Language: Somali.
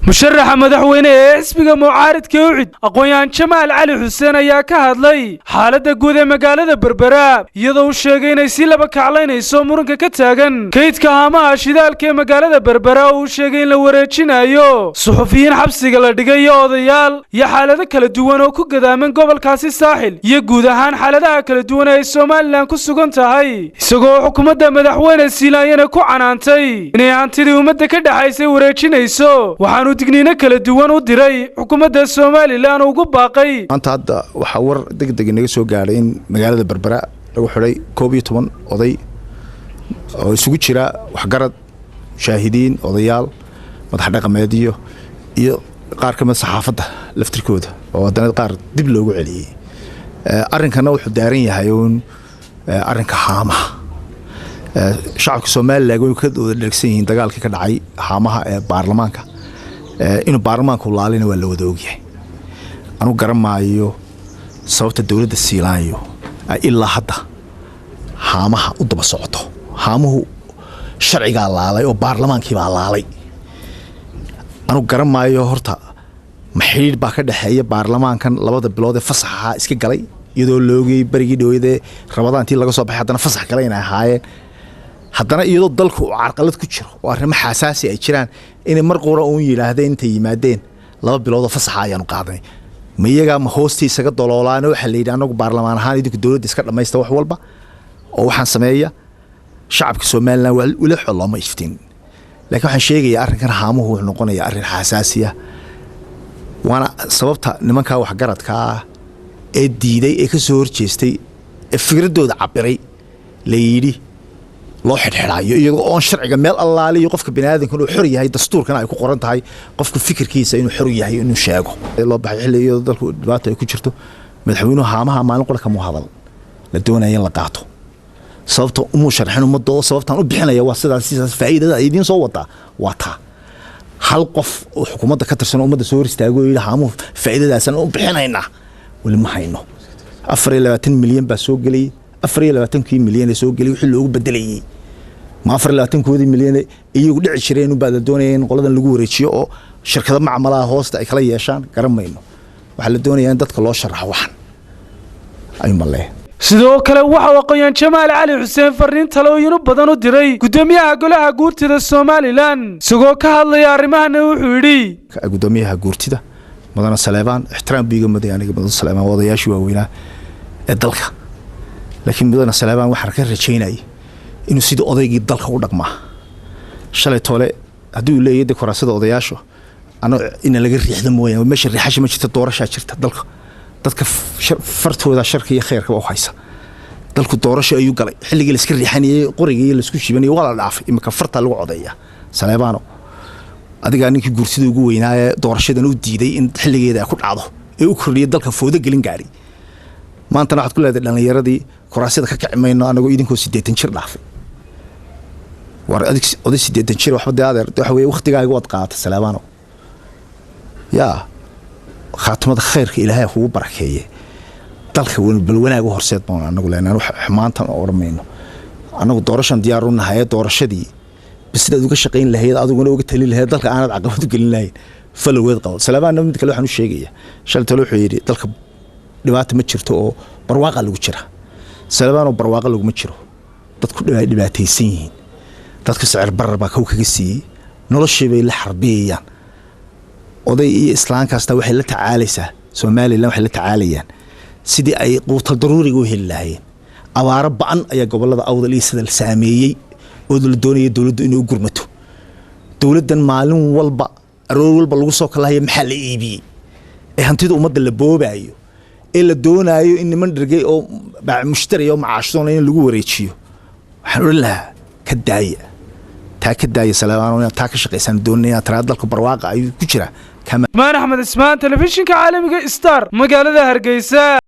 Musharaxa madaxweyne ee xisbiga mucaaridka UCID, aqoon-yahan Jamaal Cali Xuseen, ayaa ka hadlay xaaladda guud ee magaalada Berbera, iyadoo uu sheegay inay si laba kaclaynayso muranka ka taagan kaydka haamaha shidaalka ee magaalada Berbera, oo uu sheegay in la wareejinayo suxufiyiin xabsiga la dhigay iyo odayaal iyo xaalado kala duwan oo ku gadaaman gobolkaasi Saaxil iyo guud ahaan xaaladaha kala duwan ee ay Somaliland ku sugan tahay, isagoo xukuumadda madaxweyne Siilaanyana ku canaantay inay hantidii ummadda ka dhexaysay wareejinayso. Waxaanu digniino kala duwan u diray xukuumadda Somaliland oo ugu baaqay. Maanta hadda waxaa war deg deg inaga soo gaadhay in magaalada Berbera lagu xidhay 11 oday oo isugu jira waxgarad, mushaahidiin, odayaal, madax dhaqameedyo iyo qaar ka mid saxaafadda laftirkooda, oo haddana qaar dib loogu celiyey. Arrinkana wuxuu daaran yahay uun arrinka haamaha. Shacabka Somaliland way ka wada dheregsan yihiin dagaalkii ka dhacay haamaha ee baarlamaanka. Inuu baarlamaanku laalina waa la wada ogyahay. Anu garan maayo sababta dowladda Siilaanyo ay ilaa hadda haamaha u daba socoto. Haamuhu sharcigaa laalay oo baarlamaankiibaa laalay. Anu garan maayo horta ma xidhiidh baa ka dhexeeya baarlamaankan 2da bilood ee fasaxahaa iska galay, iyadoo loogay berigii dhoweyadee Ramadaantii laga soo baxay, haddana fasax kale inay ahaayeen, haddana iyadoo dalku uu carqalad ku jiro oo arrimo xasaasi ay jiraan, inay mar qura uun yidhaahdeen intay yimaadeen 2 biloodoo fasaxa ayaanu qaadanay. Ma iyagaa ma hoostii isaga doloolaano? Waxaa la yidhi anagu baarlamaan ahaan, idinku dowladda iska dhammaysta wax walba oo waxaan sameeya. Shacabka Somaliland weli waxba looma iftiin, laakiin waxaan sheegayaa arrinkan haamuhu wuxuu noqonayaa arrin xasaasi ah, waana sababta nimankaa waxgaradka ah ee diiday ee ka soo horjeestay ee fikraddooda cabiray la yidhi loo xidhxidhaayo, iyagoo oon sharciga meel allaaliyo qofka biniaadanka inuu xor yahay, dastuurkana ay ku qoran tahay qofka fikirkiisa inuu xor yahay inuu sheego. Loo baxay xilli iyadoo dalku dhibaato ay ku jirto, madaxweynuhu haamaha maalin qura kamuu hadal. La doonaya in la qaato, sababta umuu sharxin ummadda oo sababtaan u bixinaya waa sidaas, sidaas faa'iidada ay idiin soo wadaa waa taa. Hal qof oo xukuumadda ka tirsan oo ummadda soo hor istaago oo yidhi haamuhu faa'iidadaasaan u bixinaynaa weli ma hayno. 24 milyan baa soo gelayay. 24-kii milyan ee soo gelay wixii loogu bedelayey, ma 24-koodii milyan iyagu dhici jireen unbaa la doonaya in qoladan lagu wareejiyo oo shirkado macmalaha hoosta ay kala yeeshaan? Garan mayno. Waxaa la doonayaa in dadka loo sharaxo waxan ayuun baan leeyahay. Sidoo kale waxa uu aqoon-yahan Jamaal Cali Xuseen fariin talooyinu badan u diray guddoomiyaha golaha guurtida Somaliland. Isagoo ka hadlaya arrimahana wuxuu yidhi: Guddoomiyaha guurtida mudane Saleebaan ixtiraam buu iga muday aniga. Mudane Saleebaan waa odayaashii waaweynaa ee dalka, laakiin mudane Saleebaan waxaan ka rajaynayay inuu sidii odaygii dalka u dhaqmaa shalay toole. Haddii uu leeyahay de kuraasada odayaashu ano ina laga riixda mooyaane, meesha riixasha ma jirta, doorashaa jirta. Dalka dadka fartooda sharka iyo khayrkaba u haysa. Dalku doorasho ayuu galay. Xilligii laiska riixanayey, qorigii laisku shibanayay waa la dhaafay. Iminka fartaa lagu codeeya. Saleebaano, adigaa ninkii guurtida ugu weynaa ee doorashadan u diiday in xilligeeda ay ku dhacdo ee u kordhiyay dalka foodo gelin gaari. Maantana waxaad ku leedahay dhallinyaradii kuraasyada ka kici mayno anagoo idinkoo 80 jir dhaafay. War adig oday 80 jir waxba dee adeer waxa weeye waktigaaga waad qaadatay. Saleebaano, yaa khaatimada khayrka Ilaahay kugu barakeeye, dalka bal wanaag u horseed baan anagu leenahay. Xumaantan oo odhan mayno. Anagu doorashan diyaar u nahay. Doorashadii bas sidaad uga shaqayn lahayd, adiguna uga talin lahayd, dalka aanad caqabad u gelin lahayn, faloweed qabo. Saleebaanna mid kale waxaan u sheegayaa. Shalay tole wuxuu yidhi dalka dhibaata ma jirto oo barwaaqa lagu jira. Saleebaanoo, barwaaqa laguma jiro. Dadku dhibaataysan yihiin. Dadka sicir barar baa kow kaga siiyey. Noloshii bay la xarbiyayaan. Oday iyo islaan kasta waxay la tacaalaysaa Somaliland, waxay la tacaalayaan sidii ay quutal daruuriga u heli lahaayeen. Abaaro ba'an ayaa gobolada Awdal iyo sida saameeyey oo la doonaya dowladdu inay u gurmato. Dowladdan maalin walba, aroor walba lagu soo kalahaya maxaa la iibiyey ee hantida ummadda la boobaayo ee la doonaayo in niman dhergay oo mushtari oo macaashdoona in lagu wareejiyo, waxaan odhan lahaa ka daaya taa, ka daaya. Saleebaan, inaad taa ka shaqaysaan doonaya, inaad tiraa dalka barwaaqa ayuu ku jiraa. Ismaan Axmed Ismaan, telefishinka caalamiga Star, magaalada Hargeysa.